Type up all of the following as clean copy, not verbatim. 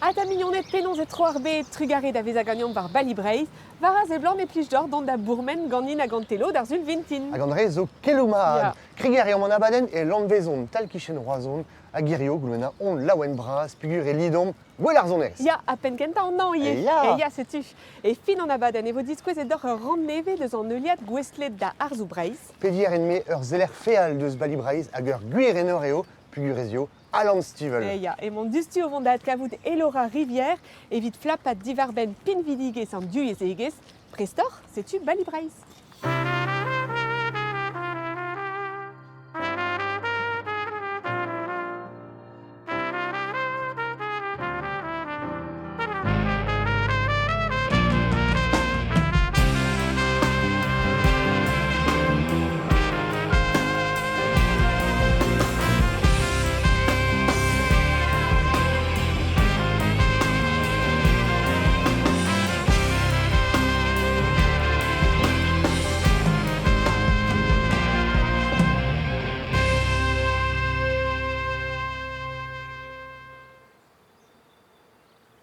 Ha da mignoned penaos e tro ar bed trugarez da vezañ ganeomp war Bali Breizh. War a seblant e plij deoc'h dont da bourmen ganin hag an telo d'ar Sul vintin. Hag an dre zo keloù mat. Kregiñ a reomp an abadenn e Lanvezhon, tal-kichen Roazhon, hag hirio goulennañ hon laouen bras peogwir e lidomp gwell ar sonerezh. Ya, ha penn kentañ an hañv ivez. Ya. E ya, setu. E fin an abadenn e vo diskouezet deoc'h ur rann nevez eus an heuliad gouestlet da arzoù Breizh. Pediñ a rin-me ur seller feal deus Bali Breizh hag ur gwir enor eo peogwir ez eo Alan Stivell. Eh ya, emañ diouzhtu o vont da adkavout Elora Rivière evit flapat diwar-benn pinvidigezh an divyezhegezh. Prest oc'h? Setu Bali Breizh.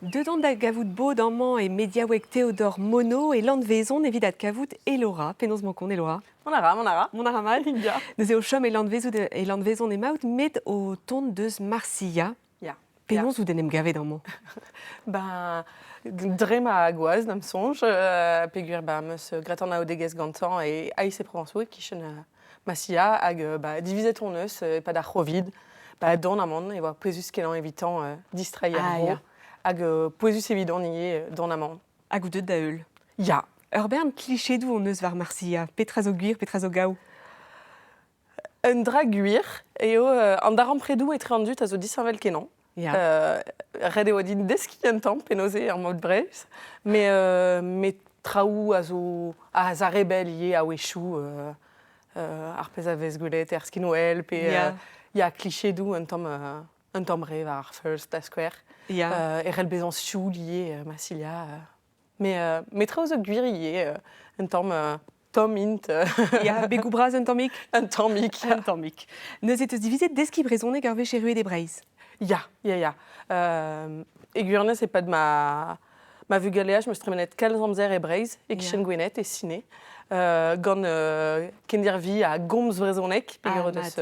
Deut on da gavout bod amañ e mediaoueg Théodore Monod e Lanvezhon evit adkavout Elora. Penaos 'mañ kont, Elora? Mont a ra, mont a ra. Mont a ra mat? Ya. Neuze o chom e Lanvezout e Lanvezhon emaout, met o tont deus Marsilha. Ya. Penaos out en em gavet amañ? Ben, dre ma gwaz, da'm soñj, peogwir ba 'm eus graet anaoudegezh gantañ e Aix-et-Provençaux e-kichen Masia hag ba, divizet hon eus e-pad ar C'hovid ba, dont amañ e oa pouezus-kenañ evitañ distreiñ er Ah, vro ya. hag pouezus evidon ivez dont amañ. Hag out deuet da heul? Ya. Ur bern klichedoù hon eus war Marsilha. Petra zo gwir, petra zo gaou? Un dra gwir eo an darempredoù etre an dud a zo disheñvel-kenañ. Ya. Ret eo din deskiñ un tamm penaos eo ar mod Breizh, met traoù a zo a zarebell ivez a-wechoù ar pezh a vez gwelet er skinwel pe ya klichedoù un tamm re war ar feulz da skouer. Ya. E c'hell bezañ sioul ivez Massilia. Mais traoù zo gwir ivez un tamm tomm int. Ya, begoù bras un tammig. Un tammig. Un tammig. Neuze teus divizet deskiñ brezhoneg ur wech erruet e Breizh? Ya, ya, ya. E gwirionez, e-pad ma vugaleaj, 'm eus tremenet kalz amzer e Breizh, e-kichen Gwened, e Sine, gant kendirvi a gomz brezhoneg, peogwir o deus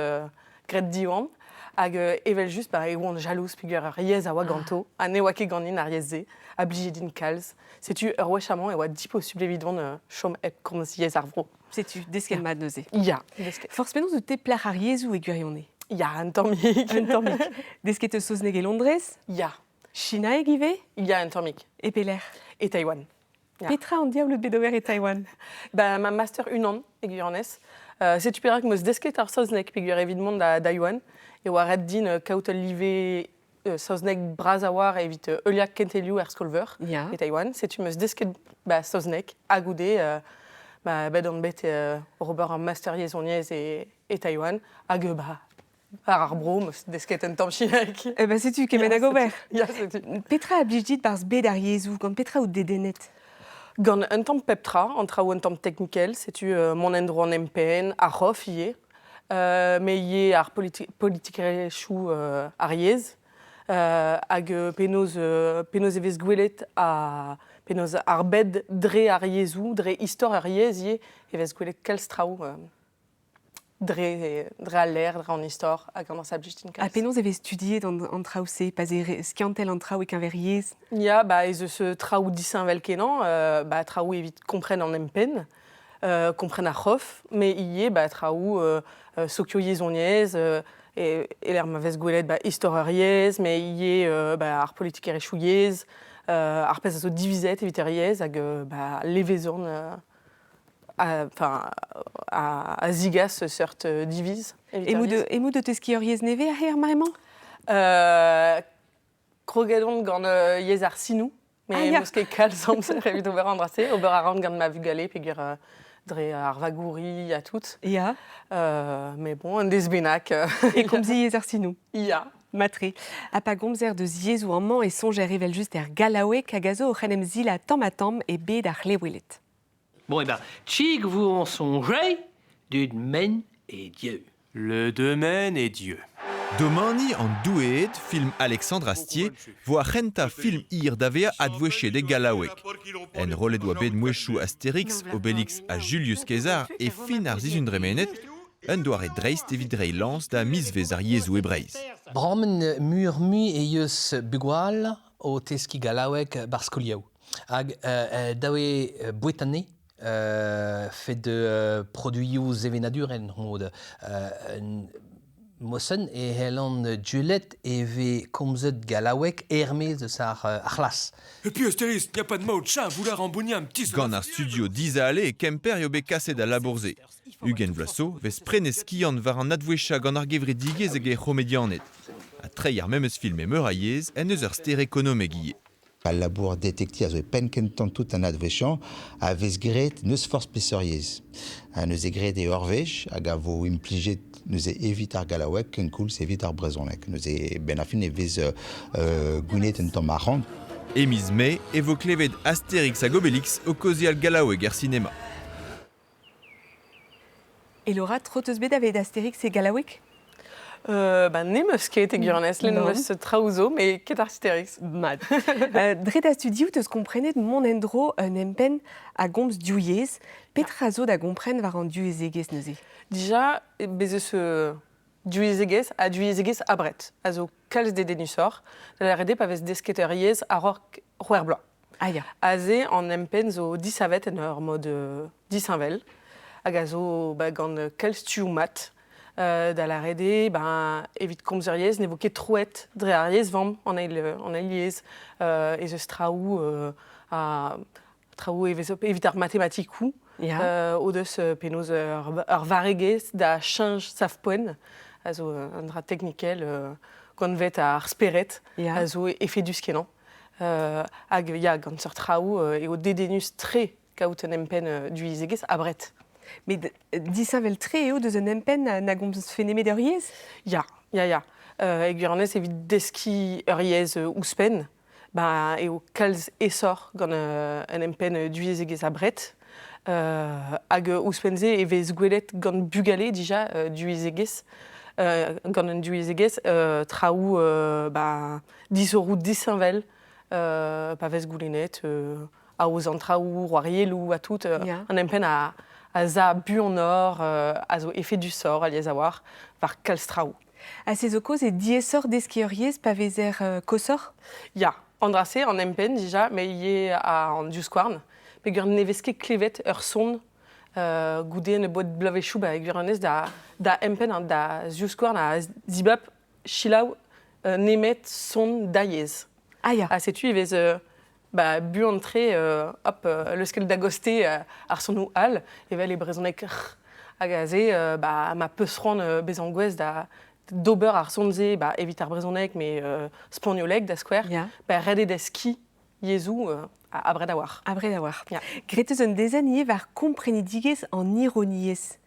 graet Diwan. Hag evel-just, ba, e oan jalouz peogwir ar yezh a oa ganto, ha ne oa ket ganin ar yezh-se, a blije din kalz. Setu ur wech amañ e oa diposubl evidon chom hep komz yezh ar vro. Setu, desket mat neuze. Ya, desket. Forzh penaos out-te plac'h ar yezhoù e gwirionez? Ya, un tammig. Un tammig. Desket eus saozneg e Londrez? Ya. Sinaeg ivez? Ya, un tammig. E pelec'h? E Taïwan. Ya. Petra an diaoul out bet ober e Taïwan? Ba, ma master unan, e gwirionez. Setu perak 'm eus desket ar saozneg peogwir evit mont da Taïwan e oa ret din kaout ul live saozneg bras a-walc'h evit heuliañ kentelioù er skol-veur e Taïwan. Setu 'm eus desket ba, saozneg ha goude ba, bet on bet oc'h ober ur master yezhoniezh e Taïwan hag ba, War ar bro, 'm eus desket un tamm sinaeg. Eh ben setu kement hag ober. Ya, setu. Petra a blij dit 'barzh bed ar yezhoù? Gant petra out dedennet? Gant un tamm pep tra, an traoù un tamm teknikel, setu mont en-dro an empenn, ar c'hof ivez, me ivez ar politikerezhioù ar yezh, hag penaos, penaos e vez gwelet ha penaos ar bed dre ar yezhoù, dre istor ar yezh ivez, e vez gwelet kalz traoù. Dre, dre al lec'h, dre an istor hag an añs din kalz. Ha penaos e vez studiet an traoù-se, pa 'z eo skiantel an traoù e-keñver yezh? Ya, ba ez eus traoù disheñvel-kenañ, ba traoù evit kompren an empenn, kompren ar c'hof, met ivez ba traoù sokioyezhoniezh, e-lec'h ma vez gwelet ba istor ur yezh, met ivez ba ar politikerezhioù yezh, ar pezh a zo divizet evit ar yezh hag ba levezon enfin, a zigas seurt diviz. Emaout o teskiñ ur yezh nevez aze er mare-mañ? Kroget on gant yezh ar sinoù, met ah, n'eus ket kalz amzer evit ober an dra-se. Ober a ran gant ma vugale peogwir dre ar vagouri ha tout. Ya. Mais bon, un dez bennak. E komzi yezh ar sinoù. Ya. Matre. Ha pa gomzer deus yezhoù amañ e soñjer evel-just er gallaoueg hag a zo oc'h en em zilañ tamm-ha-tamm e bed ar c'hleweled. Bon, eh ben, tchig vous en songez, d'une men et Dieu. Le domaine est Dieu. Domani an Doueed, film Alexandre Astier, vo ar c'hentañ film hir da vezañ advouezhiet e gallaoueg. Enrollet oa bet mouezhioù Asterix, Obélix ha Julius Caesar e fin ar sizhun dremenet, un doare dreist evit reiñ lañs da mizvezh ar yezhoù e Breizh. Bremañ muioc'h-mui e eus bugale o teskiñ gallaoueg 'barzh skolioù. Hag dav eo boueta anezhe fet produioù sevenadurel mod Mossen e c'hellan gwelet e vez komzet gallaoueg er-maez eus ar c'hlas. Et puis Astérix, n'y a pas de mot chat vouloir embogner un petit Gant ar studio Dizale e Kemper eo bet kaset al labour-se. Ugent vloaz zo 'vez prenet skiant war an advouezhañ gant ar gevredigezh hag he c'homedianed. Ha treiñ ar memes film e meur a yezh en deus ur ster ekonomek ivez. Al labour detektiñ a zo e penn kentañ tout an advezhañ a vez graet n'eus forzh peseurt yezh. Ha neuze graet eo ur wech hag a vo implijet neuze evit ar gallaoueg kenkoulz evit ar brezhoneg. Neuze benn ar fin e vez gounet un tamm arc'hant. E miz Mae e vo klevet Asterix hag Obélix o kaozeal gallaoueg er sinema. E Laura, tro 'teus bet aveit Asterix e gallaoueg? Ba n'em eus ket e gwirionez, lenn em eus traoù zo, met ket Asterix. Mat. Dre da studioù 'teus komprenet mont en-dro un empenn a gomz div yezh. Petra zo da gompren war an divyezhegezh neuze? Dija, bez eus divyezhegezh ha divyezhegezh abred, a zo kalz dedennusoc'h. Da lâret eo pa vez desket ur yezh a-raok c'hwec'h bloaz. Ah ya. Aze, an empenn zo disavet en ur mod disheñvel hag a zo ba, gant kalz tuoù mat. Da lâret eo, ben, evit komz ur yezh ne vo ket troet dre ar yezh vamm an eil, an eil yezh. Ez eus traoù ha traoù evit ar matematikoù o deus penaos ur varregezh da cheñch sav-poent a zo un dra teknikel gantvet ar spered a zo efedus-kenañ. Hag ya, gant seurt traoù eo dedennus-tre kaout un empenn duizegezh abred. Met disheñvel-tre eo deus un empenn na gomzfe nemet ur yezh? Ya, ya, ya. E gwirionez, evit deskiñ ur yezh ouzhpenn, ba, eo kalz aesoc'h gant un empenn duizegezh abred. Hag ouzhpenn-se e vez gwelet gant bugale dija duizegezh, gant un duizegezh traoù ba, disoc'hoù disheñvel pa vez goulennet aozañ traoù, c'hoarielloù ha tout. An empenn a, a za buanoc'h, a zo efedusoc'h alies a-walc'h war kalz traoù. Ha se zo kaoz eo diaesoc'h deskiñ ur yezh pa vezer koshoc'h? Ya, an dra-se, an empenn dija, met ivez an divskouarn. Peogwir ne vez ket klevet ur son goude un nebeud bloavezhioù, ba, e gwirionez da, da empenn, da zivskouarn a zibab selaou nemet son da yezh. Ah ya. Ha setu e vez ba, buan-tre hop, leuskel da goste ar sonoù all, evel e brezhoneg r. Hag aze, ba, ma peus c'hoant bezañ gouest da d'ober ar son-se ba, evit ar brezhoneg, met spagnoleg da skouer, ba, ret eo deskiñ yezhoù abred a-walc'h. Abred a-walc'h. Ya. Graet eus un dezenn ivez war komprenidigezh an ironiezh.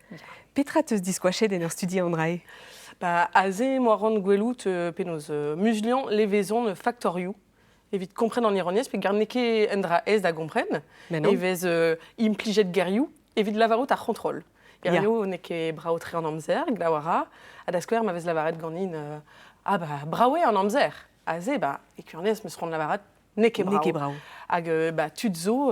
Petra 'teus diskoachet en ur studi an dra-se? Ba, aze 'moa c'hoant gwelout penaos muzuliañ levezon faktorioù evit kompren an ironiezh, peogwir n'eo ket un dra aes da gompren. E vez implijet gerioù evit lavarout ar c'hontrol. Gerioù n'eo ket brav-tre an amzer, glav a ra, ha da skouer ma vez lavaret ganin ah bah brav eo an amzer. Aze, bah, e gwirionez, 'meus c'hoant lavaret n'eo ket brav. N'eo ket brav. Hag bah, tud zo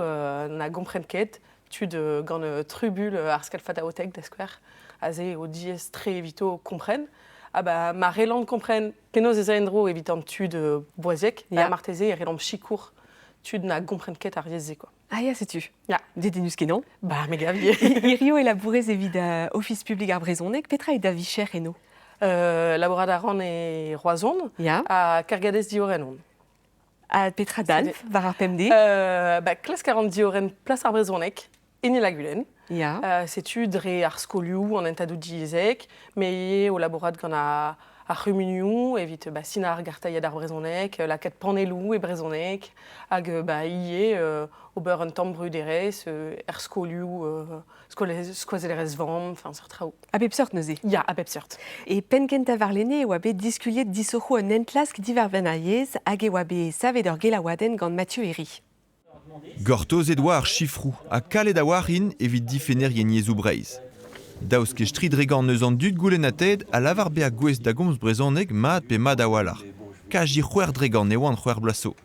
na gompren ket, tud gant trubul ar skalfad-aotek, da skouer, aze eo diaes-tre evito kompren. Ah bah, ma relan kompren penaos ez a en-dro evit an tud boaziek, bah, marteze e relan sikour tud na gompren ket ar yezh-se, quoi. Ah ya, setu. Ya. Dedennus-kenañ. Bah, me gav ivez. Hirio e labourez evit Ofis publik ar brezhoneg. Petra eo da vicher eno? Labourat a ran e Roazhon, ha kargadez diorren on. Ha petra dalv war ar pemdez? Bah, klask a ran diorren plas ar brezhoneg en Il-ha-Gwilen. Setu dre ar skolioù, an hentadoù divyezhek, me ivez o labourat gant ar c'humunioù evit ba, sinañ ar gartailhad ar brezhoneg, lakaat panelloù e brezhoneg, hag ba, ivez ober un tamm bruderezh er skolioù, skoazellerezh-vamm, enfin seurt traoù. A bep seurt neuze? Ya, a bep seurt. E penn-kentañ warlene e oa bet diskuliet disoc'hoù un enklask diwar-benn ar yezh hag e oa bet savet ur gelaouadenn gant Mathieu Herry. Gortozet oa ar sifroù ha kalet a-walc'h int evit difennerien yezhoù Breizh. Daoust ket tri dregant eus an dud goulennataet a lavar bezañ gouest da gomz brezhoneg mat pe mat a-walc'h. Kazi c'hwec'h dregant e oant c'hwec'h bloaz zo.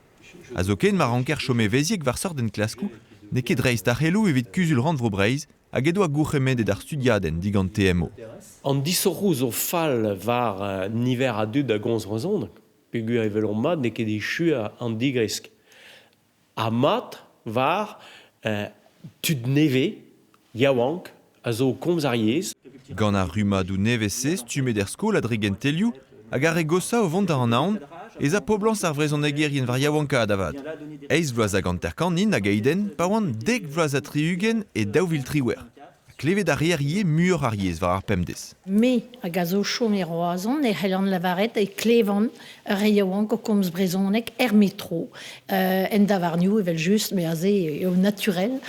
Ha zoken ma ranker chom evezhiek war seurt enklaskoù, n'eo ket dreist ar c'heloù evit Kuzul-rannvro Breizh hag he doa gourc'hemennet ar studiadenn digant TMO. An disoc'hoù zo fall war niver a dud a gomz brezhoneg peogwir evel omp mat n'eo ket echu an digresk. Ha mat war tud nevez, yaouank, a zo o komz ar yezh. Gant ar rummadoù nevez-se stummet er skol a dre gentelioù hag ar re goshañ o vont da anaon ez a poblañs ar vrezhonegerien war yaouankaat avat. Eizh vloaz hag hanter-kant int hag eidenn pa oant 10 vloaz ha 60 e 2018. Klevet a reer ivez muioc'h ar yezh war ar pemdez. Me hag a zo chom e Roazhon e c'hellan lavaret e klevan ur re yaouank o komz brezhoneg er metro, en davarnioù evel-just, met aze eo naturel.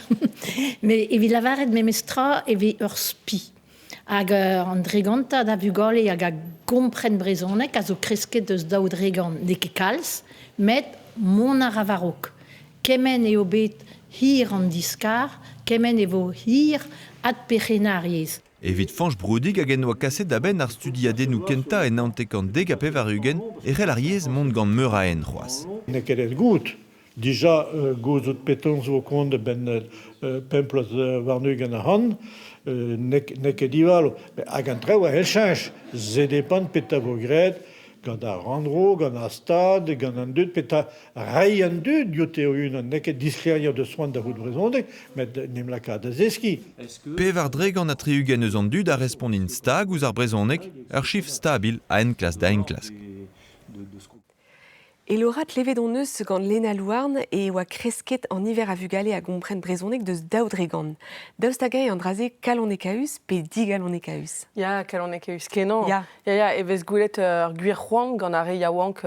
Met evit lavaret memestra e vez ur spi. Hag an dregantad a vugale hag a gompren brezhoneg a zo kresket eus 2%, n'eo ket kalz, met mont a ra war-raok. Kement eo bet hir an diskar, kement e vo hir adperc'hennañ ar yezh. Evit Fañch Broudig hag en doa kaset da benn ar studiadennoù kentañ en 1990 e c'hell ar yezh mont gant meur a hent c'hoazh. N'eo ket aes goût. Dija gouzout penaos vo kont a-benn 25 ac'hann, n'eo ket divalo. Hag an traoù a c'hell cheñch. Se depend petra vo graet gant ar rannvro, gant ar stad, gant an dud, petra reiñ an dud dioute o-unan. N'eo ket disklêriañ deus c'hoant da vout brezhoneg, met en em lakaat da zeskiñ. 64 eus an dud a respont int stag ouzh ar brezhoneg, ur chifr stabil a enklask da enklask. E Lora klevet hon eus gant Lena Louarn e oa kresket an niver a vugale a gompren brezhoneg deus 2%. Daoust hag-eñ an dra-se kalonekaüs pe digalonekaüs? Ya, kalonekaüs kenañ. Ya. Ya, e vez gwelet ur gwir c'hoant gant ar re yaouank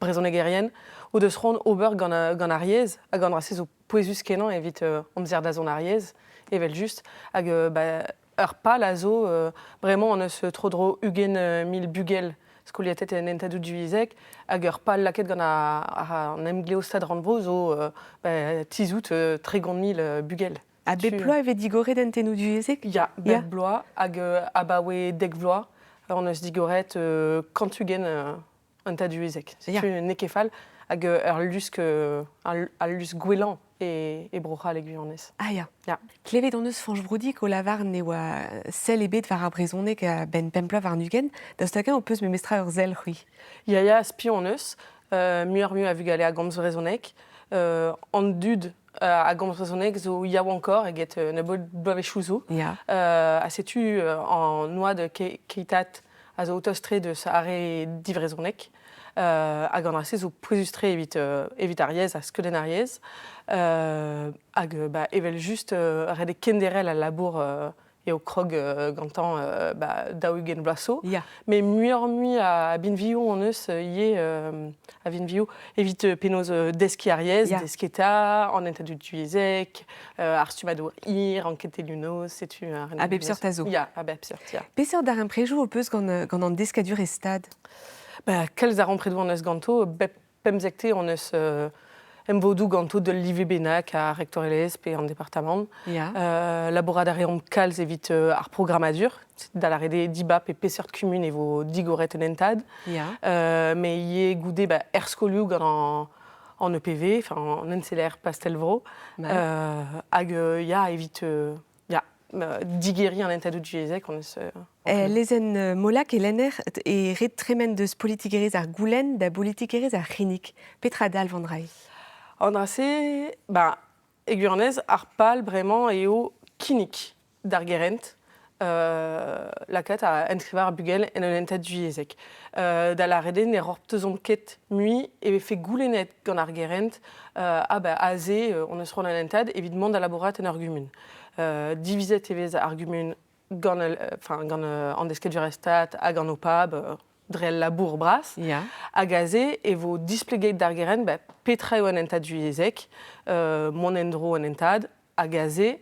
brezhonegerien o deus c'hoant ober gant ar yezh hag an dra-se zo pouezus-kenañ evit amzer da zont ar yezh, evel-just. Hag bah, ur pal a zo bremañ on eus tro-dro 20 000 bugel skoliatet en hentadoù divyezhek hag ur pal lakaet gant an emglev Stad-Rannvro zo bah, tizhout 30 000 bugel. Ha bep bloaz e vez digoret hentennoù divyezhek? Ya, bep bloaz hag abaoe 10 vloaz on eus digoret 120 hentad divyezhek. Setu n'eo ket fall hag ur lusk al lusk gwellañ e Bro-C'hall e gwirionez. Ah ya. Ya. Klevet hon eus Fañch Broudig o lavar ne oa sell ebet war ar brezhoneg a-benn 25. Daoust hag-eñ ho peus memestra ur sell, c'hwi? Ya, spi hon eus. Muioc'h-mui a vugale a gomz brezhoneg. An dud a gomz brezhoneg zo yaouankoc'h eget nebeut bloavezhioù zo. Ha setu an oad keitat a zo tost-tre deus ar re divrezhoneg. Hag an dra-se zo pouezus-tre evit ar yezh ha skeudenn ar yezh. Hag bah, evel-just ret eo kenderc'hel al labour eo krog gantañ bah, 40 vloaz zo. Met muioc'h-mui a binvioù hon eus ivez a vinvioù evit penaos deskiñ ar yezh, desketa, an hentadoù divyezhek, ar stummadoù hir, an kentelioù noz, setu ar A bep seurt a zo. Ya, a bep seurt, ya. Peseurt darempredoù ho peus gant an deskadurezh stad? Bah, kalz darempredoù hon eus ganto. Bep 15 hon eus emvodoù ganto d'ul live bennak ar rektorelezh pe an departamant. Labourat a reomp kalz evit ar programmadur, da lâret eo dibab e peseurt kumun e vo digoret un hentad. Mais ivez goude bah, er skolioù gant an EPV, enfin an enseller Pastel-Vro. Hag ya, evit ya, digeriñ an hentadoù divyezhek hon eus Lezenn Molac e lenner e ret tremen deus politikerezh ar goulenn da bolitikerezh ar c'hinnig. Petra dalv an dra-se? An dra-se, ba, e gwirionez, ar pal bremañ eo kinnig d'ar gerent lakaat a enskrivañ ar bugel en un hentad divyezhek. Da lâret eo ne c'hortozomp ket mui e vefe goulennet gant ar gerent ah ben aze on eus c'hoant un hentad evit mont da labourat en ur gumun. Divizet e vez ar gumun gant, enfin, gant an deskadurezh Stad hag an OPAB dre al labour bras. Hag aze e vo displeget d'ar gerent bah, petra eo an hentad divyezhek, mont en-dro an hentad, hag aze,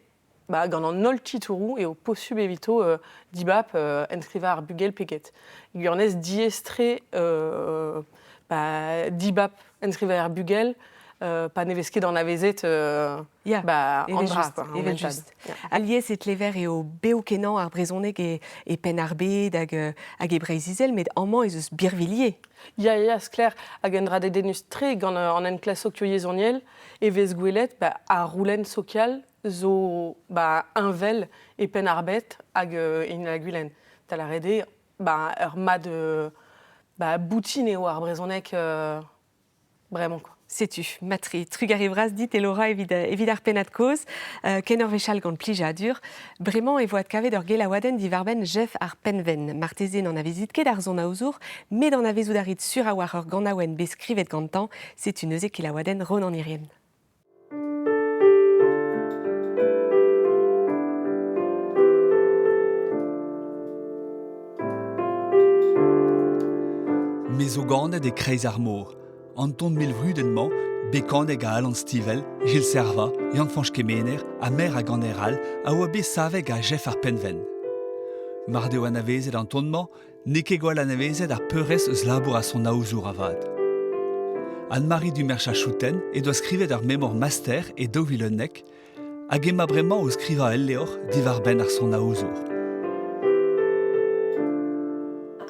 bah, gant an holl titouroù eo posubl evito dibab enskrivañ ar bugel pe get. E gwirionez, diaes-tre bah, dibab enskrivañ ar bugel. pa ne vez ket anavezet Ya, ba, an dra, evel-just, quoi, an evel-just. hentad. Ya. Alies e tlever eo bev-kenañ ar brezhoneg e, e Penn-ar-Bed hag, hag e Breizh-Izel, met amañ ez eus birvilhier. Ya, ya, sklaer, hag un dra dedennus-tre gant an enklask sokioyezhoniel e vez gwelet ba, ar roulenn sokial zo ba, heñvel e Penn-ar-Bed hag e La-Gwilen. Da lâret eo, ba, ur mad ba, boutin eo ar brezhoneg bremañ quoi. Setu, matre, trugarez vras dit, Elora, evit, evit ar pennad-kaoz. Ken ur wech all gant plijadur. Bremañ e vo adkavet ur gelaouadenn diwar-benn Jeff ar Penven. Marteze n'anavezit ket ar son-aozour, met anavezout a rit sur a-walc'h ur ganaouenn bet skrivet gantañ. Setu neuze kelaouadenn Ronan Hirrien. Me zo ganet e-kreiz ar mor. An ton milvrudenn-mañ, bekanek a Alan Stivell, Gilles Servat, Yann-Fañch Kemener ha meur a ganer all a oa bet savet gant Jeff ar Penven. Mar deo anavezet an ton-mañ, n'eo ket gwall anavezet ar peurrest eus labour ar sonaozour avat. Anne-Marie Dumercha-Chouten he doa skrivet ur memor master e 2011 hag emañ bremañ o skrivañ ul levr diwar-benn ar sonaozour.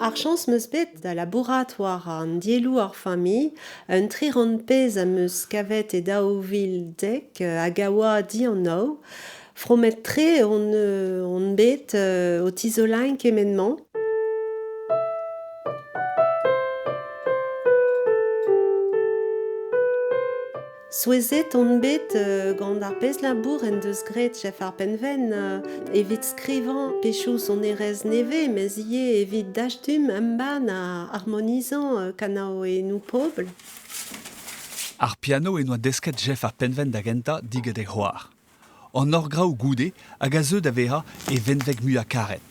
Ar chañs 'm eus bet da labourat war an dielloù ar familh. Un tregont pezh am eus kavet e 2010 hag a oa dianav. Fromet-tre on, on bet o tizoleiñ kement-mañ. Souezhet on bet gant ar pezh labour en deus graet Jeff ar Penven evit skrivañ pezhioù sonerezh nevez, mes ivez evit dastum embann ha harmonizañ kanaouennoù pobl. Ar piano en doa desket Jeff ar Penven da gentañ digant e c'hoar. An orgraoù goude hag a zeu da vezañ e venveg muiañ-karet.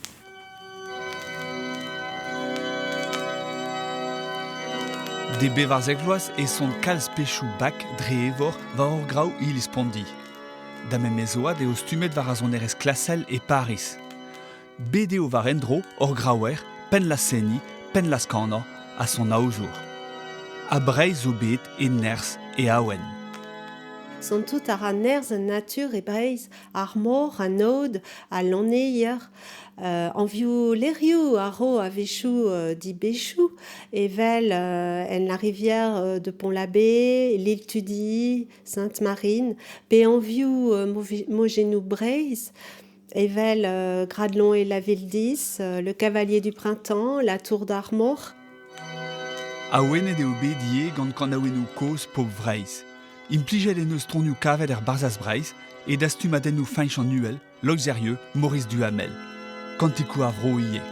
D'e bevarzek vloaz e son kalz pezhioù bak dre evor war orgraoù iliz Pondi. Da memes oad eo stummet war ar sonerezh klasel e Pariz. Bet eo war endro orgraouer, pennlaz-seniñ, pennlaz-kanañ ha sonaozour. Ha Breizh zo bet e nerzh e awen. Santout a ra nerzh an natur e Breizh, ar mor, an aod, al lanneier. Anvioù lec'hioù a ro a-wechoù dibechoù, evel en la rivière de Pont-l'Abbé, l'île Tudy, Sainte-Marine, pe anvioù mojennoù Breizh, evel Gradlon et la Ville-Dis, Le Cavalier du Printemps, La Tour d'Armor. Awenet eo bet ivez gant kanaouennoù kozh pobl Vreizh. Implijet en deus tonioù kavet er Barzhaz Breizh e dastumadennoù Fañch an Uhel, Loeiz Maurice Duhamel. Kantikoù ar vro ivez.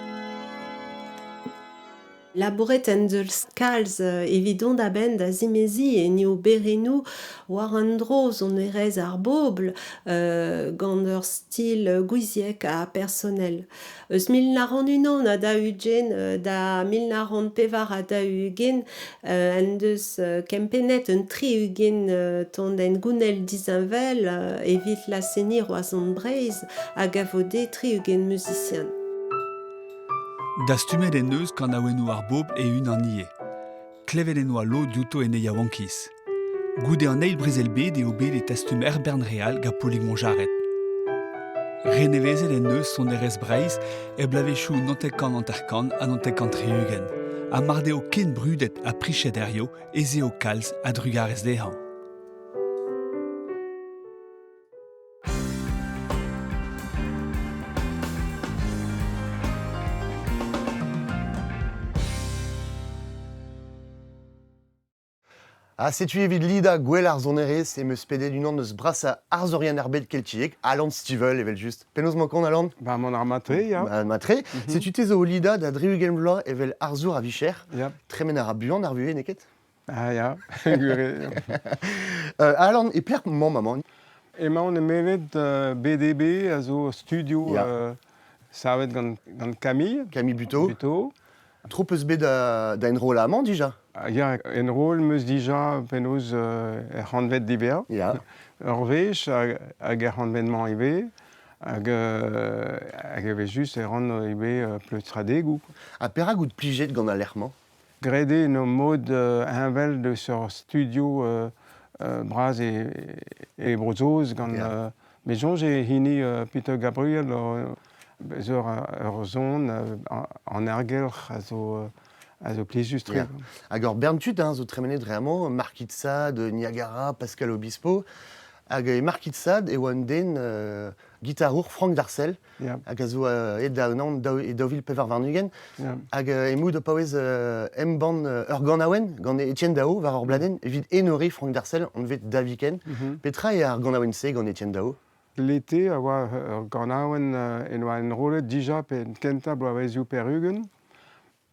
Labouret en deus kalz evit dont a-benn da zimeziñ en e oberennoù war un dro sonerezh ar bobl gant ur stil gouiziek ha personel. Eus 1941 da 1944 en deus kempennet un 60 ton hengounel disheñvel evit laz-seniñ Roazhon Breizh hag a vode 60 muzisian. Dastumet en deus kanaouennoù ar bobl e-unan ivez. Klevet en doa lod diouto en e yaouankiz. Goude an Eil Brezel-bed eo bet e tastum Herbern Real gant Polig Montjarret. Renevezet en deus sonerezh Breizh er bloavezhioù 1950 ha 1960, ha mar deo ken brudet ha prichet hiziv ez eo kalz a-drugarez dezhañ. Ha setu evit lidañ gwell ar sonerezh em eus pedet unan eus brasañ arzourien ar bed keltiek, Alan Stivell evel-just. Penaos emañ kont, Alan? Ba, mont ar matre, ya. Ba, matre. Setu te zo o lidañ da 60 vloaz evel arzour a vicher. Tremen a ra buan ar vuhez, n'eo ket? Ah ya, gwir eo. Alan, e pelec'h emañ maman? Emaon emevet BDB a zo studio savet gant, gant Camille. Camille Buteau. Buteau. Tro peus bet da, da enrollañ amañ dija? Ya, enroll 'm eus dija penaos er c'hantved diwezhañ. Ya. Ur wech hag er c'hantved-mañ ivez. Hag, hag evel-just e ran ivez pleustradegoù. Ha perak out plijet gant al lec'h-mañ? Graet eo en ur mod heñvel deus ur studio bras e, e Bro-Saoz gant yeah. me soñj eo hini Peter Gabriel zo ur son an aergelc'h a zo a zo plijus-tre. Yeah. Hag ur bern tud hein, zo tremenet dre amañ, Marquis de Sade, Niagara, Pascal Obispo. Hag e Marquis de Sade e oa un den euh, gitarour Frank Darcel, yeah. hag a zo euh, aet da unan daou, e 2024. Yeah. Hag euh, emout o paouez euh, embann euh, ur ganaouenn gant Etienne Dao war ur bladenn evit enoriñ Frank Darcel anvet Da Viken. Petra eo ar ganaouenn-se gant Etienne Dao? L'été a oa ur ganaouenn en oa enrollet dija penn kentañ bloavezioù pe'r-ugent.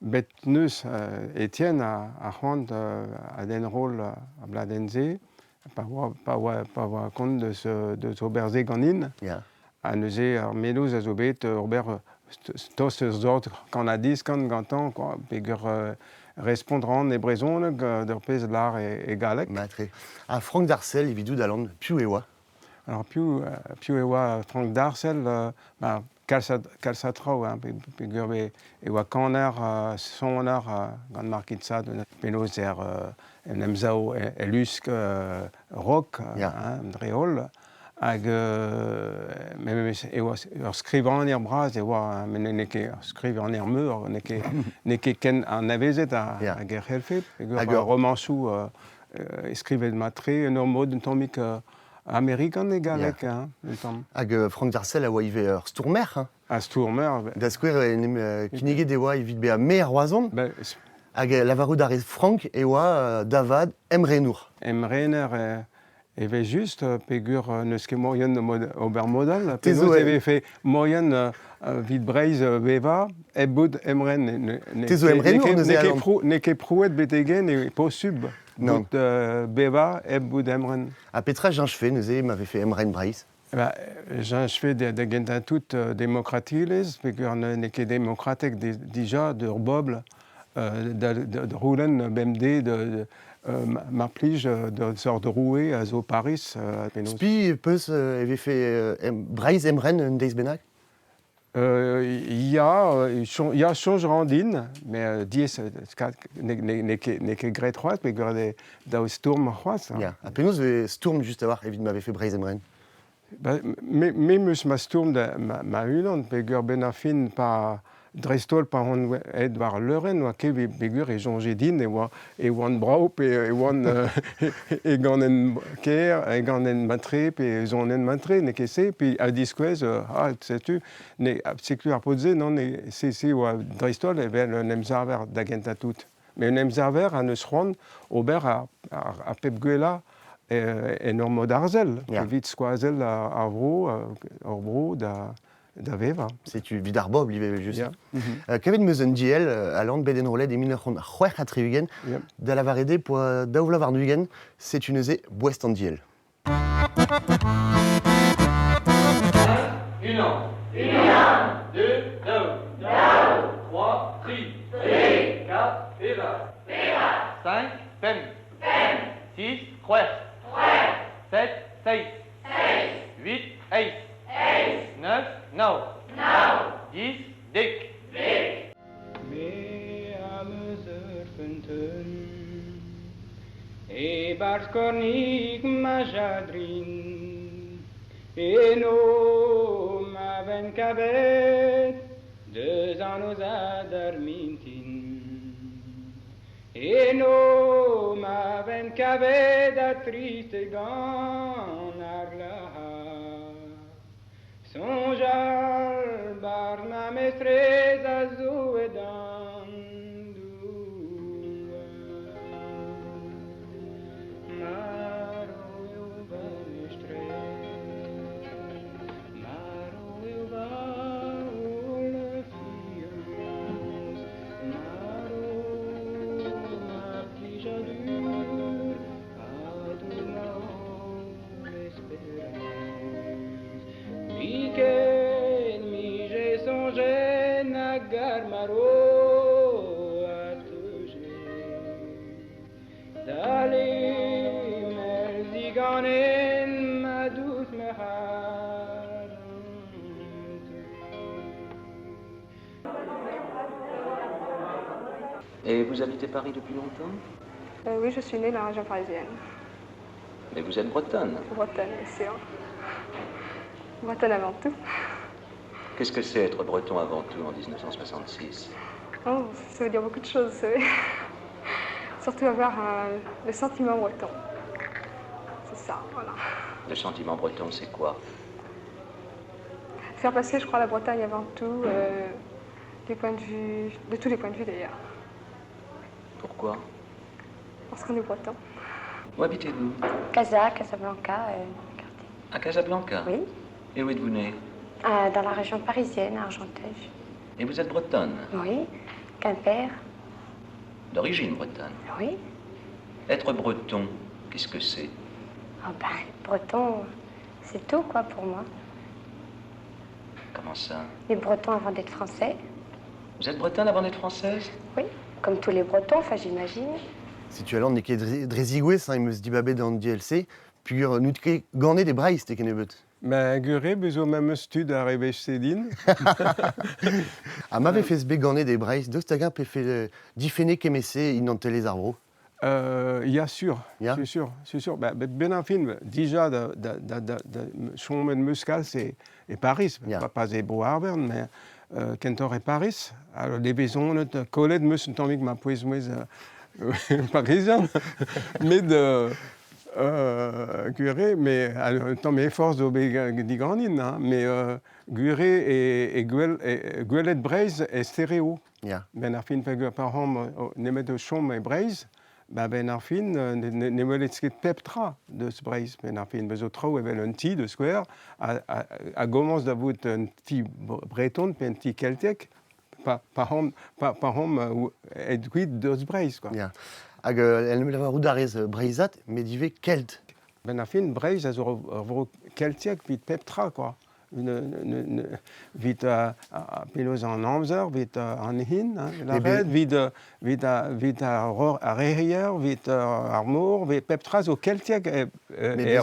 Bet 'neus Etienne ar c'hoant adenroll ar bladenn-se pa oa pa oa pa oa kont deus deus ober se ganin. Ya. Ha neuze ar mennozh a zo bet ober tost eus sort kan-ha-diskan gantañ quoi peger respont 'ran e brezhoneg d'ur pezh 'lar e galleg. Mat-tre. Ha Frank Darcel evidout Alan, piv e oa? Alors piv piv e oa Frank Darcel bah, kalz a kalz a traoù hein, peogwir e oa kaner, soner gant Marquis de Sade penaos er en emsav e lusk rock hein, dre-holl. Hag memes e oa ur skrivagner bras e oa, met n'eo ket ur skrivagner meur, n'eo ket n'eo ket ken anavezet hag e c'hellfe, peogwir ar romansoù skrivet mat-tre en ur mod un tammig amerikan e galleg, hein, un tamm. Hag Frank Darcel a oa ivez ur stourmer. Hein. Un stourmer. Da skouer, en em kinniget e oa evit bezañ maer Roazhon. Ben, Hag lavarout a rez Frank e oa da vat emrenour. Emrener evel-just, peogwir n'eus ket moaien ober mod all. Penaos e vefe moaien evit Breizh bevañ hep bout emren? Te zo emrenour neuze, Alan? N'eo ket prouet betek-henn eo posubl bout bevañ hep bout emren. Ha petra cheñchfe neuze ma vefe emren Breizh? Ba, cheñchfe da gentañ tout demokratelezh, peogwir n'eo ket demokratek dija d'ur bobl da c'houlenn bemdez mar plij d'ur seurt roue a zo Paris. Penaos. Spi peus e vefe Breizh emren un deiz bennak? Ya, ya, soñj a ran din, met diaes n'eo ket graet c'hoazh, peogwir eo dav stourm c'hoazh. Ya, ha penaos e stourm just a-walc'h evit ma vefe Breizh emren? Ba, me me 'meus ma stourm da ma-unan peogwir 'benn ar fin pa dreist-holl pa on aet war al leurenn oa ket peogwir e soñje din e oa e oan brav pe e oan e ganen kaer, e ganen mat-tre pe e sonen mat-tre, n'eo ket se. Puis a diskouez ah setu ne setu ar paotr-se non se se oa dreist-holl evel un emsaver da gentañ tout. Met un emsaver a neus c'hoant ober ar, ar, ar pep gwellañ en ur mod arzel, evit skoazell ar vro, hor bro da, da vevañ. Setu evit ar bobl ivez evel-just. Yeah. Mm -hmm. Kavet 'm eus un diell a lan bet enrollet e 1966 da lavaret eo poa daou vloaz warn-ugent, setu neuze boest an diell. Unan, unan, deux, daou, daou, trois, tri, tri, quatre, pevar, pevar, cinq, pemp, pemp, six, c'hwec'h, c'hwec'h, sept, seizh, seizh, huit, eizh, eizh, neuf, nav, nav, dix, dek, dek. Me am eus ur feunteun e-barzh kornig ma jardrin. Eno ma ven kavet deus an noz d'ar mintin. Eno ma ven kavet ha trist gant ar glac'har. Soñjal 'barzh ma mestrez a zo edan douar. Marv eo va mestrez, marv eo va holl fiañs, marv ma plijadur ha tout ma holl esperañs. Biken 'mije soñjet nag ar marv a teuje da lemel diganen ma dous ma c'harante. Et vous habitez Paris depuis longtemps Oui, je suis née dans la région parisienne. Mais vous êtes bretonne. Bretonne, bien sûr. Bretonne avant tout. Qu'est-ce que c'est être breton avant tout en 1966? Oh, ça veut dire beaucoup de choses, vous savez. Surtout avoir le sentiment breton. C'est ça, voilà. Le sentiment breton, c'est quoi? Faire passer, je crois, la Bretagne avant tout, des points de vue, de tous les points de vue d'ailleurs. Pourquoi? Parce qu'on est breton. Où habitez-vous? Casa, Casablanca. À Casablanca? Oui. Et où êtes-vous née? Dans la région parisienne, à Argenteuil. Et vous êtes bretonne? Oui. Quimper. D'origine bretonne? Oui. Être breton, qu'est-ce que c'est? Oh ben, breton, c'est tout quoi pour moi. Comment ça? Les Bretons avant d'être français. Vous êtes bretonne avant d'être française? Oui, comme tous les Bretons, enfin j'imagine. Si tu as n'es ket drezigouez, hein, eus dibabet an DLC, pugur n'out ket ganet e Breizh te kennebeut. Ma gure bezo ma meus tud ar rebech sedin. Ha ma vefez bet ganet e Breizh, deus hag-eñ pefe difenne kemese inantelezh ar vro? Ya sur, ya? C'est sûr, c'est sûr. Ba, ben ar fin, dija da, da, da, da, da chomet meus kalz e, e Paris, ya. Pa, pas e bro Arvern, mais kentoc'h e Paris. Alors, levezonet, kollet meus un tammig ma pouez-mouez parisian, met gure, mais un tamm e forz zo bet diganin, hein, mais gure e, e, gwel, e gwelet Breizh e stereo. Ya. Ben ar fin peogwir par hom nemet o chom e Breizh, ba ben ar fin ne, ne, ne welet ket pep tra deus Breizh. Ben ar fin bezo traoù evel un ti de skouer a, a, a gomañs da vout un ti breton pe un ti keltiek pa, pa hom, pa, pa hom et kuit deus Breizh, quoi. Ya. Hag en em lavarout a rez breizhat, met ivez kelt. Ben ar fin, Breizh a zo ur vro keltiek evit pep tra, quoi. Vit penaos an amzer, vit an hin, hein, lavaret, vit, vit, vit ar, ar rehier, vit ar mor, vit pep tra zo keltiek er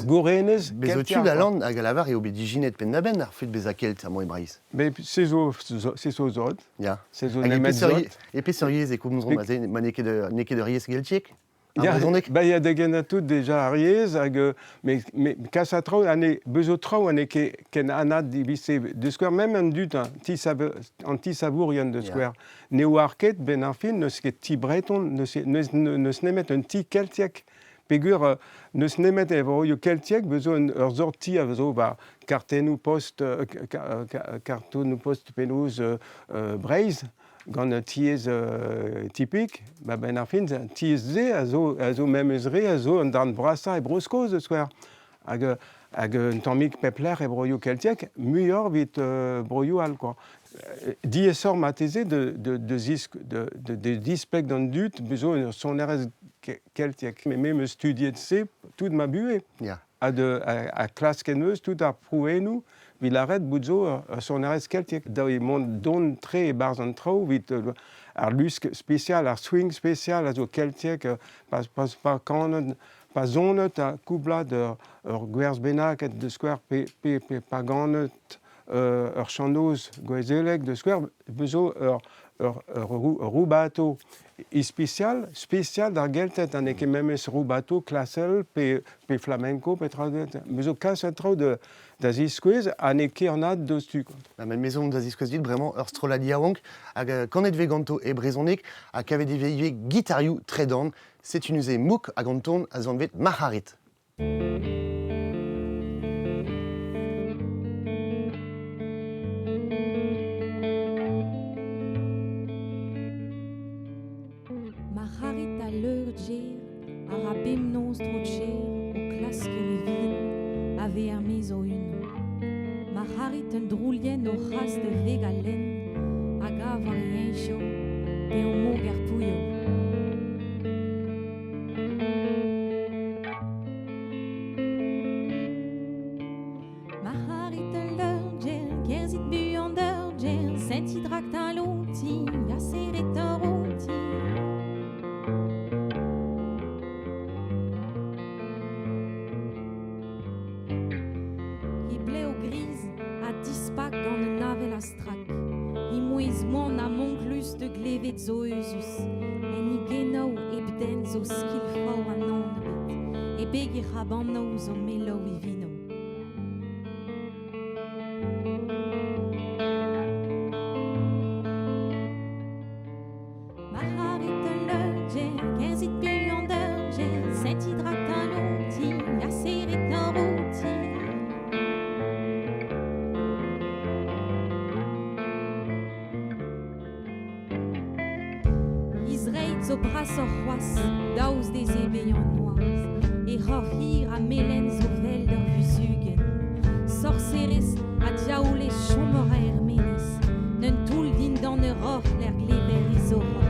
gourenez. Bez zo tud a lan hag a lavar eo bet ijinet penn-da-benn ar fed bezañ kelt amañ e Breizh. Mais se zo, se zo zot. Ya. Se zo nemet zot. E peseurt yezh e komzomp aze, ma n'eo ket ur yezh geltiek? Ya, ba ya da gentañ tout deja ar yezh hag mais mais kas a traoù ane bezo traoù ane ket ken anat divise de skouer même an dud an ti an ti savourien de skouer ne oar ket ben ar fin n'eus ket ti breton n'eus n'eus nemet un ti keltiek peogwir n'eus nemet e vroioù keltiek bezo ur sort ti a zo war kartennoù post kartonnoù post penaos Breizh gant tiez tipik, ba ben ar fin, tiez-se a zo, a zo memes re, a zo an darn brasañ e Bro-Skos, da skouer. Hag, hag un tammig pep lec'h e broioù keltiek, muioc'h evit broioù all, quoi. Diaesoc'h marteze de, de, de, zisk, de, de, de displeg d'an dud bezo ur sonerezh keltiek. Mais me 'meus studiet se tout ma buhez. Ya. Ha, de, ha, ha klasket 'meus tout ar prouennoù evit lâret bout zo ur sonerezh keltiek. Dav eo mont don-tre e-barzh an traoù evit ar lusk spesial, ar swing spesial a zo keltiek, pas, pas, pas kanet, pa sonet ha koublad ur, ur gwerz bennak da skouer pe, pe, pe pa ganet ur chanoz gouezelek da skouer, bezo ur, ur, ur, rubato ispisial, spesial d'ar Gelted, ha n'eo ket memes rubato klasel pe, pe flamenco pe tra Bezo kas an traoù da, da ziskouez ha n'eo ket anat deus-tu. Quoi. Ma met mezon da ziskouez dit bremañ ur strollad yaouank hag kanet vez ganto e brezhoneg ha kavet e vez ivez gitarioù tredan. Setu neuze mouk hag an ton a zo anvet Marc'harid. Marc'harid al leur-gêr a ra bemnoz tro-cher o klask ur e a vez er-maez o-unan. Marc'harid un droulien o c'has da veg al lenn a gav ar heñcho pe o mog er pouilho. Marc'harid al leur-gêr, kerzhit buan d'ur gêr, sentit raktal outi, ha serret hor outi. He blev griz a dispak gant un avel a-strak. He mouezh moan ha monklus da glevet zo euzhus. En he genoù hep den zo skilfoù an anv ebet. E beg e c'hrabannoù zo melo ivinoù. Marc'harit al leurgêr, kerzhit buan d'ur gêr, sentit raktal outi, ha serrit nor outi. He zreid zo brasoc'h c'hoazh, daoust dezhe bezañ noazh. He c'horf hir ha melen zo 'vel d'ur vuzhugenn. Sorserez ha diaoulez chom a ra er-maez. Un toull dindan ur roc'h lec'h glever he zoroc'h.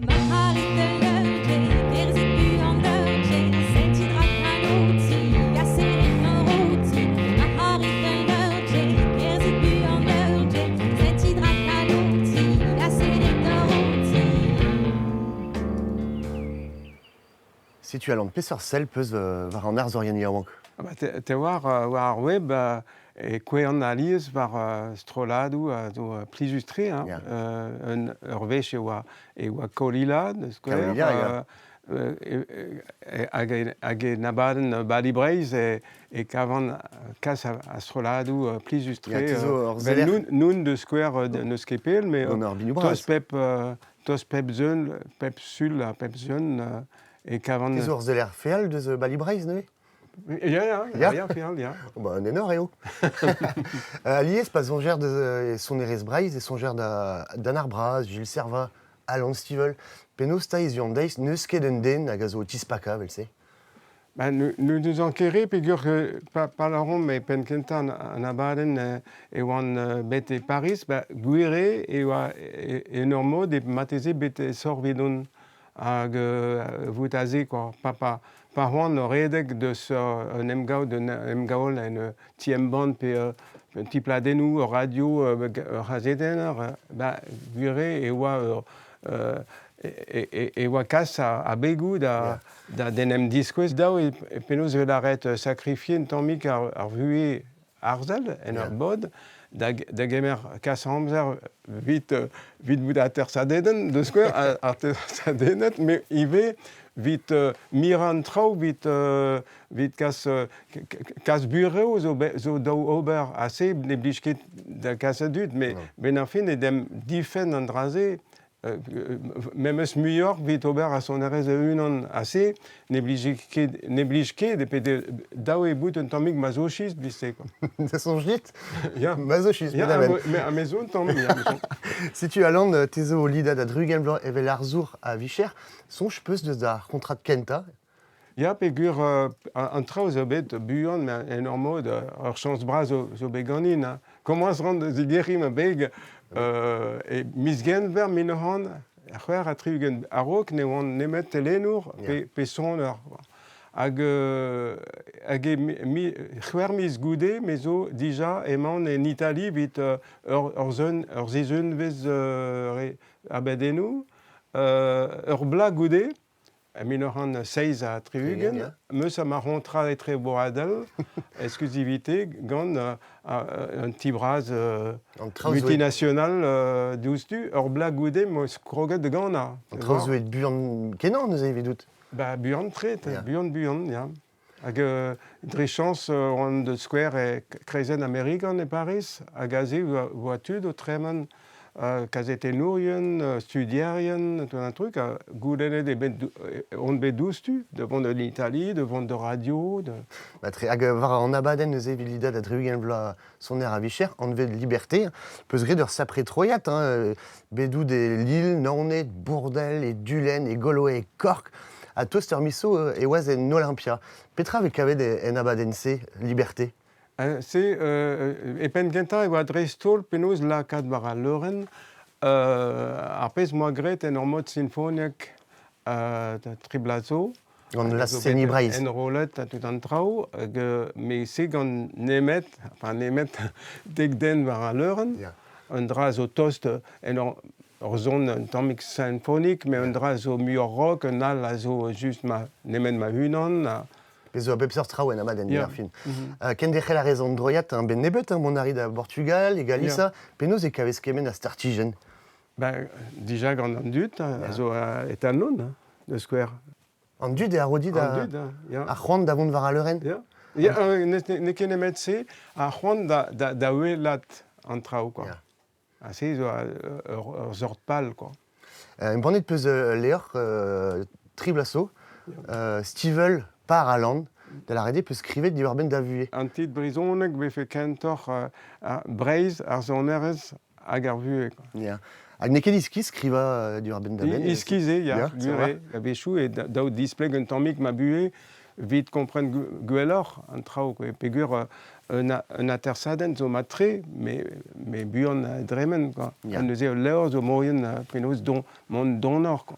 Marc'harit al leurgêr, kerzhit buan d'ur gêr, sentit raktal outi, ha serrit nor outi. Marc'harit al leurgêr, kerzhit buan d'ur gêr, sentit raktal outi, ha serrit nor outi. Setu Alan, peseurt sell peus war an arzourien yaouank? Ah bah, te, te war, war ar web e kouezhan alies war strolladoù a zo plijus-tre. Hein. Yeah. Un, ur wech e oa, e oa Kaolila, da skouer. Kaolila, ya. Hag, hag en abadenn Bali Breizh e, e kavan kas a, a strolladoù plijus-tre. Ya, te zo ur ben zeller. noun, noun de skouer n'eus ket pell, mais Gant ar biniou bras. tost pep, tost pep zeun, pep sul ha pep zeun e kavan... Te zo ur zeller feal deus Bali Breizh neuze? Ya, ya, Ya. ya, feal, ya. Oh, bah, un enor eo. Alies, pa soñjer deus sonerezh Breizh, e soñjer da Dan ar Braz, Gilles Servat, Alan Stivell. Penaos 'ta hiziv an deiz n'eus ket un den hag a zo o tispakañ evel-se? Ben, nous nous enquérer peogwir que pa, pa lâromp e penn-kentañ an, an abadenn e oan bet e Paris, ba, gwir eo e oa e, en ur mod e marteze bet aesoc'h evidon hag vout aze quoi. Pa, pa, pa oan o redek deus un emgav d'un emgav en ti-embann pe un ti pladennoù, ur radio, ur c'hazetenner, ba, gwir eo e oa ur e, e oa kas abegoù da, da d'en em diskouez. Dav eo penaos e lâret sakrifier un tammig ar, ar vuhez arzel en ur bod da, da gemer kas amzer vit, vit bout atersadenn, da skouer, atersadennet, met ivez vit mirañ an traoù, vit, vit kas, kas burev zo, zo daou ober ha se ne blij ket da kas a dud, met benn ar fin e demp difenn an dra-se memes muioc'h evit ober ar sonerezh e-unan ha se ne blij ket ne blij ket e pe dav eo bout un tammig mazochist vit-se quoi. Da soñj dit? Ya. Mazochist, Ya, met me a me zo un tamm, ya, me zo. Setu Alan, te zo o lidañ da 60 vloaz evel arzour a vicher. Soñj 'peus deus da c'hontrad kentañ? Ya, peogwir an traoù zo bet buan met en ur mod ur chañs bras zo, zo bet ganin. Hein. Komañs 'ran da zigeriñ ma beg e miz Genver 1966 a-raok ne oan nemet telennour pe, pe soner. Hag, hag e mi, c'hwec'h miz goude me zo dija emaon en Itali evit ur, ur, zun, ur sizhunvezh abadennoù. Ur bloaz goude, E 1967, meus ma c'hontrad etrebroadel exclusivité gant un ti bras multinational diouzhtu. Ur bloaz goude 'm eus kroget da ganañ. An traoù zo aet buan-kenañ neuze evidout? Ba buan-tre, buan-buan, ya. Hag dre chañs oan da skouer e kreizenn amerikan e Pariz hag aze oa tud o tremen kazetennourien, studierien, tout un truc. Ha goulennet eo bet on bet diouzhtu da vont en Italie, da vont de radio. De... Ba tre, hag war an abadenn neuze evit lidañ da 60 vloaz soner a-vicher, anvet Liberté, peus graet ur sapre troiad, hein, bet out e Lille, Naoned, Bourdel, e Dulenn, e Goloe, e Cork, Ha tost ur miz zo e oas en Olympia. Petra vez kavet en abadenn-se, Liberté? Se, e penn kentañ e oa dreist-holl penaos lakaat war al leurenn ar pezh 'moa graet en ur mod sinfoniek tri bloaz zo. Gant laz-seniñ Breizh. Enrollet ha tout an traoù, hag met se gant nemet, enfin nemet dek den war al leurenn. Un dra zo tost en ur Ur son un tammig symphonique, met un dra zo muioc'h rock, un all a zo just ma, nemet ma-unan. Ha... Bez zo a bep seurt traoù en abadenn yeah. ar fin. Mm -hmm. Kenderc'hel a rez an droiad, hein, ben nebeut, hein, mont a ri da Portugal, e Galiza. Yeah. Penaos e kavez kement a startijenn? Ben, dija gant an dud, a zo etanon, hein, da skouer. An dud e a ro dit An dud, hein, ya. Ar c'hoant da vont war al leurenn? Ya. Ya, n'eo ket nemet se, ar c'hoant da welat an traoù, quoi. Ha se zo ur sort pal, quoi. Embannet peus levr tri bloaz zo, Stivell par Alan, da lâret eo peus skrivet diwar-benn da vuhez. An titl brezhonek vefe kentoc'h Breizh, ar sonerezh hag ar vuhez. Quoi. Ya. Hag n'eo ket iskis skrivañ diwar-benn da benn? Iskis eo, ya, gwir eo. A-wechoù eo dav displeg un tammig ma buhez evit kompren gwelloc'h an traoù. Quoi. Peogwir un atersadenn zo mat-tre, met buan dremen. Quoi. Ya. Ha neuze ul levr zo moaien penaos mont donoc'h. Quoi.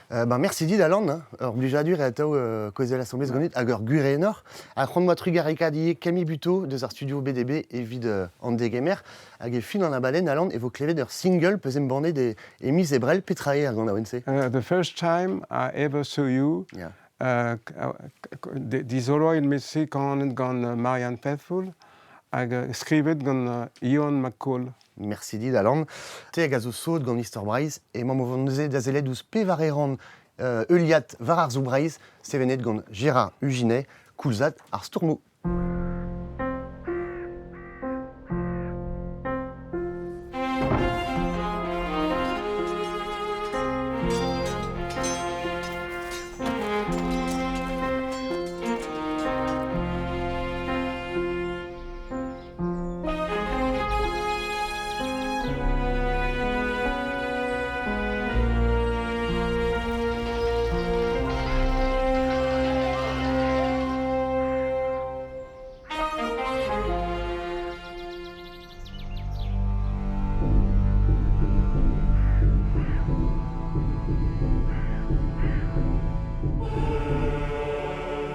Ben merci dit Alan, hein. Ur blijadur eo atav kaozeal asambles ganit hag ur gwir enor. Ha c'hoant 'moa trugarekaat ivez Camille Buteau deus ar studio BDB evit an degemer. Hag e fin an abadenn, Alan, e vo klevet ur single peus embannet e miz Ebrel. Petra eo ar ganaouenn-se? The first time I ever saw you, dizoloet 'm-eus kanet gant Marianne Faithfull hag skrivet gant Iwan McCall. Merci dit, Alan. Te hag a zo sot gant istor Breizh, emaomp o vont neuze da sellet ouzh pevare rann heuliad war arzoù Breizh, sevenet gant Gérard Huginet, koulzad ar stourmoù.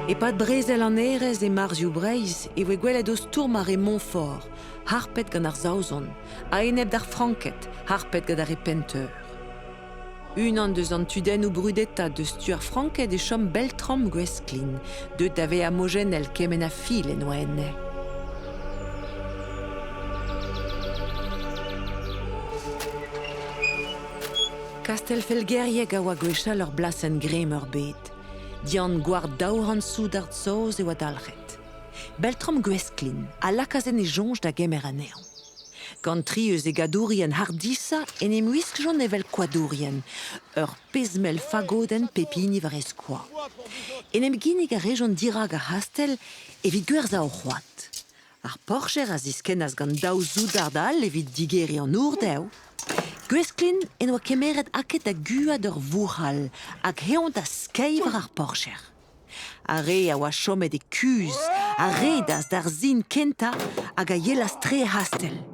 E-pad brezel an hêrezh e Marzioù Breizh e voe gwelet o stourm ar re Montfort, harpet gant ar Saozon, a-enep d'ar Franked, harpet gant ar re Penteur. Unan deus an tudennoù brudetañ deus tu ar Franked e chom Beltram Gwesklin, deuet da vezañ mojennel kement a fil en oa enne. Kastell Felgerieg a oa gwechall ur blasenn gremm-meurbet. Dian gward 200 soudard saoz e oa dalc'het. Beltram Gwesklin a lakaas en e soñj da gemer anezhañ. Gant tri eus e gadourien hardisañ en em wiskjont evel koadourien, ur pezh-mell fagodenn pep hini war e skoaz. En em ginnig a rejont dirak ar c'hastell evit gwerzhañ o c'hoad. Ar porcher a ziskennas gant daou soudard all evit digeriñ an our dezho. Gwesklin en doa kemeret aked da guat ur vouc'hal hag eñ da skeiñ war ar porcher. Ar re a oa chomet e kuzh a redas d'ar sin kentañ hag a yelas tre er c'hastell.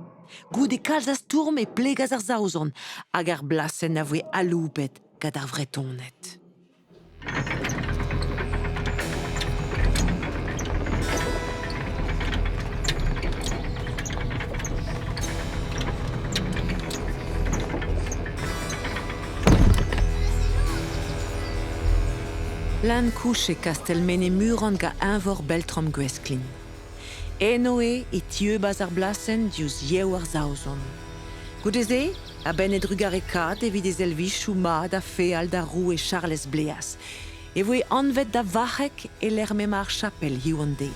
Goude kalz a stourm e plegas ar Saozon hag ar blasenn a voe aloubet gant ar Vretoned. Lan kouch e kastell Menemuran gant eñvor Beltram Gwesklin. Eno eo e tieubas ar blasenn diouzh yev ar Saozon. Goude-se, a-benn e drugarekaat evit e servijoù mat ha feal d'ar roue Charlez Bleaz, e voe anvet da varc'heg e-lec'h m'emañ ar chapel hiziv an deiz.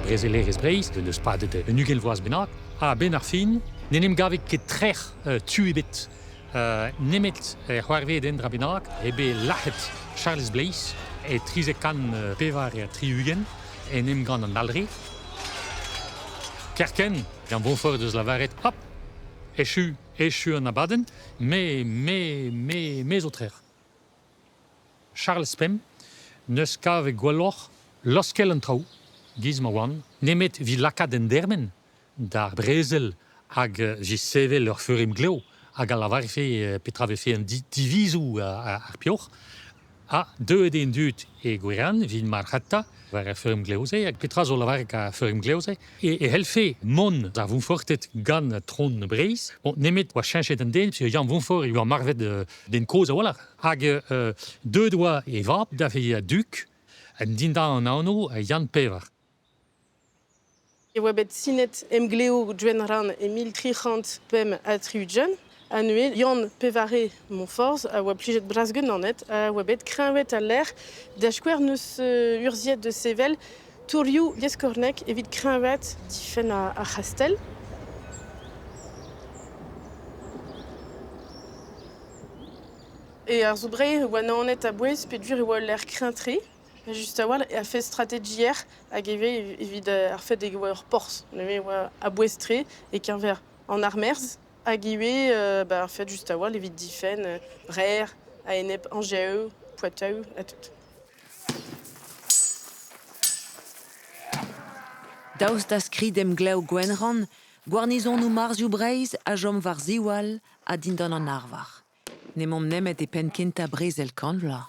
Brezelerezh Breizh en deus padet un 20 vloaz bennak. A-benn ar fin, n'en em gave ket trec'h tu ebet nemet c'hoarvezet un dra bennak eo bet lac'het Charlez Bleiz e 364 en emgann an Alre. Kerkent, gant Bonfort deus lavaret hop, echu, echu an abadenn, me, me, me, me zo trec'h. Charlez Pemp n'eus kavet gwelloc'h laoskel an traoù, giz ma oant, nemet evit lakaat en dermen d'ar brezel hag evit sevel ur feur-emglev hag a lavarfe petra vefe an divizoù ar peoc'h. Ha deuet eo an dud e Gwerann evit marc'hata war ar feur-emglev-se hag petra zo lavaret ar feur-emglev-se e c'hellfe mont ar Voñforted gant tron Breizh. Bon, nemet oa cheñchet an den, puisque Yann Voñfort e oa marvet den kozh a-walc'h. Hag deuet oa e vab da vezañ dug dindan an anv Yann Pevar. E oa bet sinet emgleo Gwenrann e 1365, ha neuze Yann Pevare Moñforzh a oa plijet bras ganet a oa bet kreñvaet al lec'h da skouer n'eus urzhiet da sevel tourioù lieskornek evit kreñvaat difenn ar c'hastell. E ar Zoubreizh e oa Naoned a-bouez peogwir e oa ul lec'h kreñv-tre. Just a-walc'h a fed strategiezh hag ivez evit ar fed e oa ur porzh. Neuze e oa a-bouez-tre e-keñver an armerzh hag ivez ar fed just a-walc'h evit difenn Brer a-enep Anjev, Poatev ha tout. Daoust da skrid-emglev Gwenrann, gwarnizonoù Marzioù Breizh a chom war ziwall ha dindan an arvar. N'emaomp nemet e penn-kentañ brezel Kant Vloaz.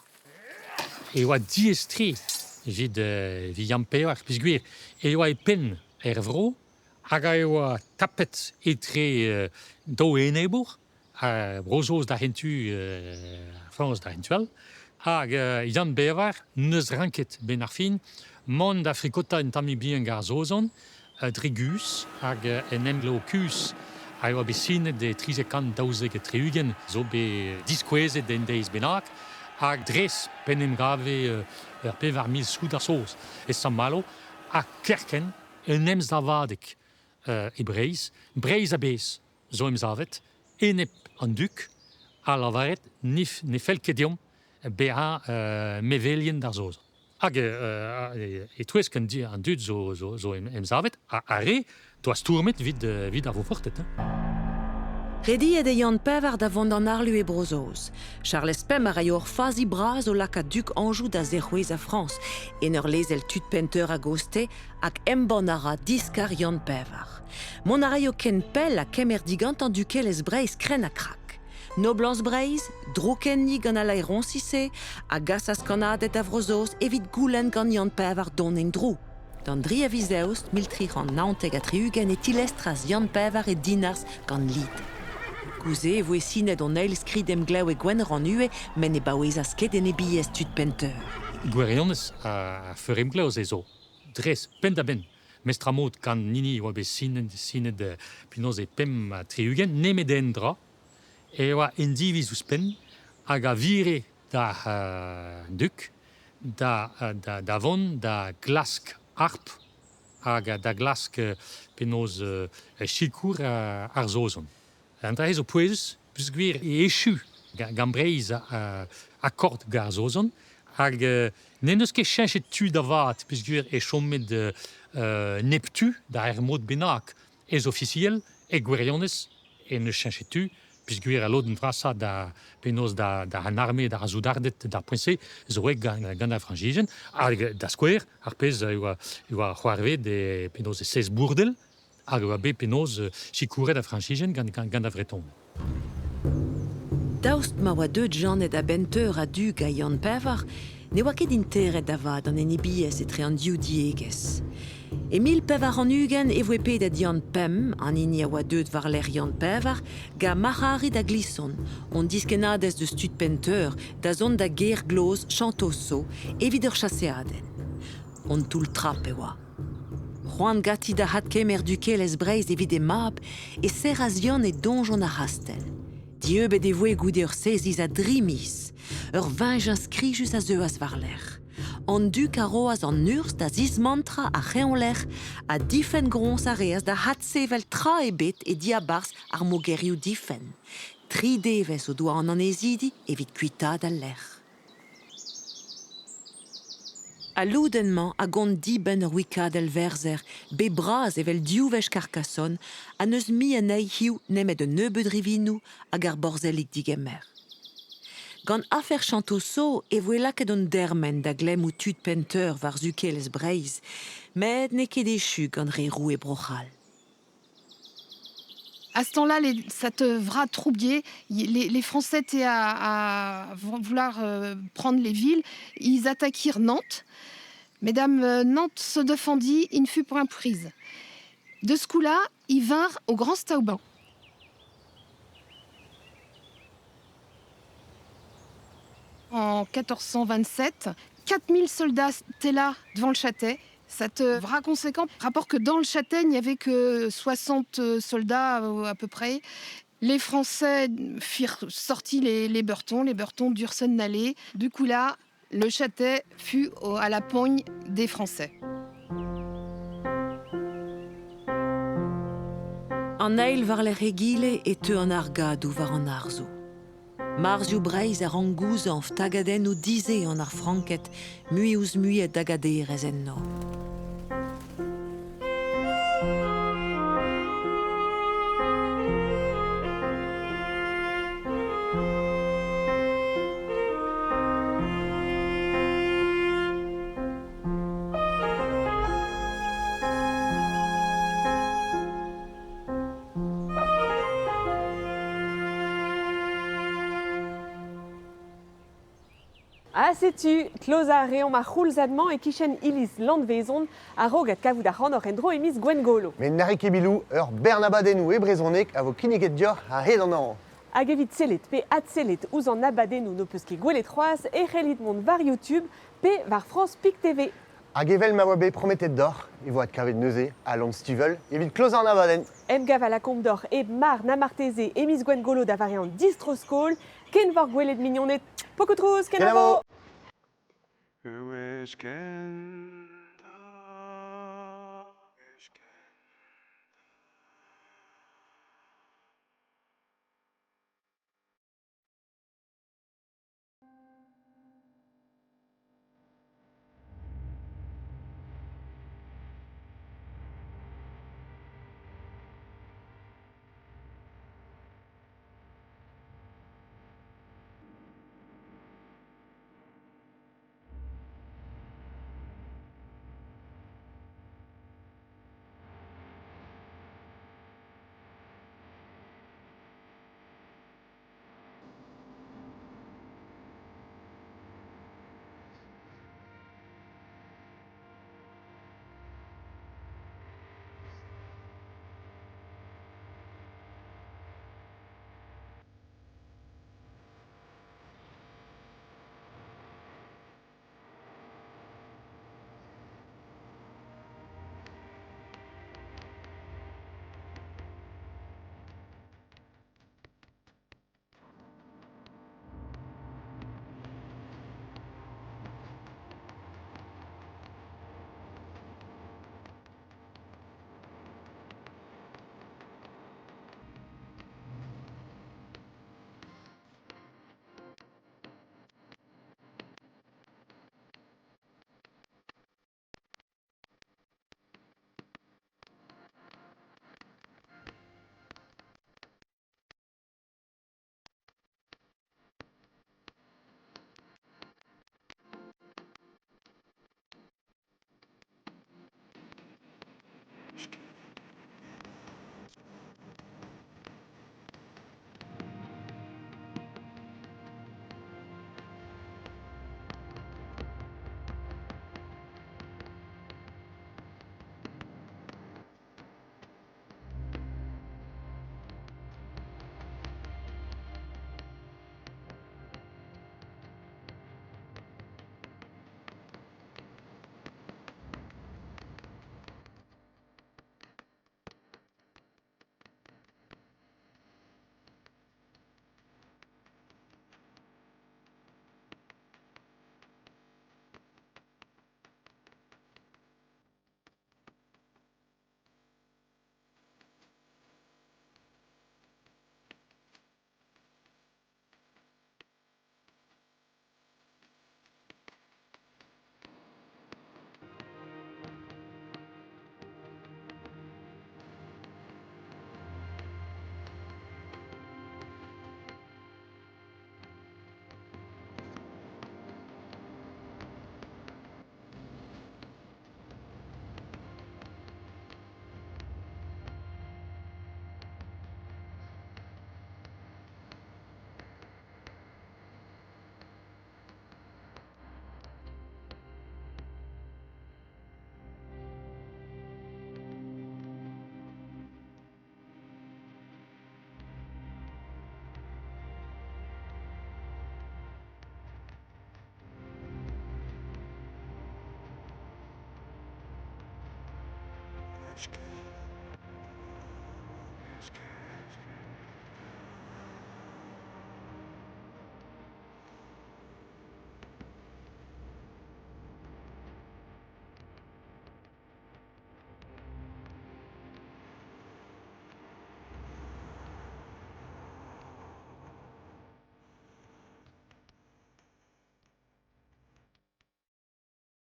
E oa diaes-tre evit evit Yann Pevar peogwir e oa e penn er vro hag a oa tapet etre daou enebour, Bro-Saoz da hentu, Frañs da hentu all, hag Yann Bevar n'eus ranket 'benn ar fin mont da frikotañ un tammig bihan gant ar Saozon dre guzh hag en emglev kuzh a oa bet sinet e 1372 zo bet diskouezet en deiz bennak hag dres p'en em gave ur 4000 soudard saoz e Sant-Malo ha kerkent un emsavadeg e Breizh, Breizh a-bezh zo emsavet enep an dug ha lavaret ne fell ket deomp bezañ mevelien d'ar Saoz. Hag e-touesk an dud zo, zo, zo emsavet, ar re doa stourmet evit, evit ar Voforted. Rediet eo Yann Pevar da vont d'an harlu e Bro-Saoz. Charlez Pemp a raio ur fazi bras o lakaat dug Anjou da zerc'houezañ Frañs, en ur lezel tud Penteur a-gostez hag embann a ra diskar Yann Pevar. Mont a raio ken pell ha kemer digantañ dukelezh Breizh krenn-ha-krak. Noblañs Breizh, drouk enni gant al laeroñsi-se, a gasas kannaded da Vro-Saoz evit goulenn gant Yann Pevar dont en-dro. D'an dri a viz Eost 1379 e tilestras Yann Pevar e Dinarzh gant lid. Goude e voe sinet an eil skrid-emglev e Gwenrann-Ue met ne baouezas ket enebiezh tud Penteur. Gwirionez ar feur-emglev-se zo dres penn-da-benn. Mestr-ha-mod gant hini e oa bet sinet, sinet penaos e 65, nemet un dra, e oa un diviz ouzhpenn hag a vire d'ar dug da, da, da vont da glask harp hag da glask penaos sikour ar Saozon. An dra-se zo pouezus peogwir e echu gant Breizh akord gant ar Saozon hag n'en deus ket cheñchet tu da vat peogwir e chomet neptu da ur mod bennak ez-ofisiel e gwirionez e n'eus cheñchet tu peogwir al lodenn vrasañ da penaos da, da an arme d'ar soudarded d'ar poent-se zo aet gant, gant ar Frañsizien hag da skouer ar pezh e oa, e oa c'hoarvezet e penaos e sez Bourdel hag e oa bet penaos sikouret ar Frañsizien gant, gant, gant ar Vretoned. Daoust ma oa deuet Janed a-benn-teur a-du gant Yann Pevar, ne oa ket interet da vat an enebiezh etre an div diegezh. E 1420 e voe pedet Yann Pemp, an hini a oa deuet war-lerc'h Yann Pevar, gant Marc'harid a Glison, hon diskennadez deus tud Penteur, da zont da gêr gloz Chantosso evit ur chaseadenn. Hon toull-trap e oa. C'hoant ganti da adkemer dukelezh Breizh evit he mab e serras Yann e doñjon ar c'hastell. Dieubet e voe goude ur seziz a dri miz. Ur veñjañs skrijus a zeuas war-lerc'h. An dug a roas an urzh da zismantrañ ar c'hreñvlec'h ha difenn groñs a reas da adsevel tra ebet e diabarzh ar mogerioù difenn. Tri devezh o doa an annezidi evit kuitaat al lec'h. Al lodenn-mañ a gont dibenn ur wikadell verzher, bet bras evel div wech Carcassonne, ha n'eus mui anezhi hiziv nemet un nebeud rivinoù hag ar borzellig digemer. Gant afer Chantosso e voe lakaet an dermen da glemmoù tud Penteur war zukelezh Breizh, met n'eo ket echu gant re roue Bro-C'hall. À ce temps-là, cette vra troublier, les Français étaient à vouloir prendre les villes. Ils attaquirent Nantes. Mesdames, Nantes se défendit, il ne fut point prise. De ce coup-là, ils vinrent au Grand Stauban. En 1427, 4000 soldats étaient là devant le château. Ça te vra conséquent. Rapport que dans le châtel, il n'y avait que 60 soldats à peu près. Les Français firent sortir les Beurtons, les Beurtons durent s'en aller. Du coup là, le châtel fut à la pogne des Français. An eil war lec'h egile e teu an argadoù war an arzoù. Marzioù Breizh a rank gouzañv tagadennoù dize an ar Franked mui ouzh mui a dagaderezh enno. Ha setu, kloza a reomp ar c'houlzad-mañ e-kichen iliz Lanvezhon a-raok adkavout ac'hanoc'h en-dro e miz Gwengolo. Met Nari Kebilou, ur bern abadennoù e brezhoneg a vo kinniget deoc'h a-hed an hañv. Hag evit sellet pe adsellet ouzh an abadennoù n'ho peus ket gwelet c'hoazh e c'hellit mont war YouTube pe war France Pik TV. Hag evel ma oa bet prometet deoc'h e vo adkavet neuze Alan Stivell evit klozañ an abadenn. Emgav a lakaomp deoc'h hep mar na marteze e miz Gwengolo da vare an distro-skol. Ken vor gwelet mignoned Pokotrouz, kenavo! Ur wech kentañ.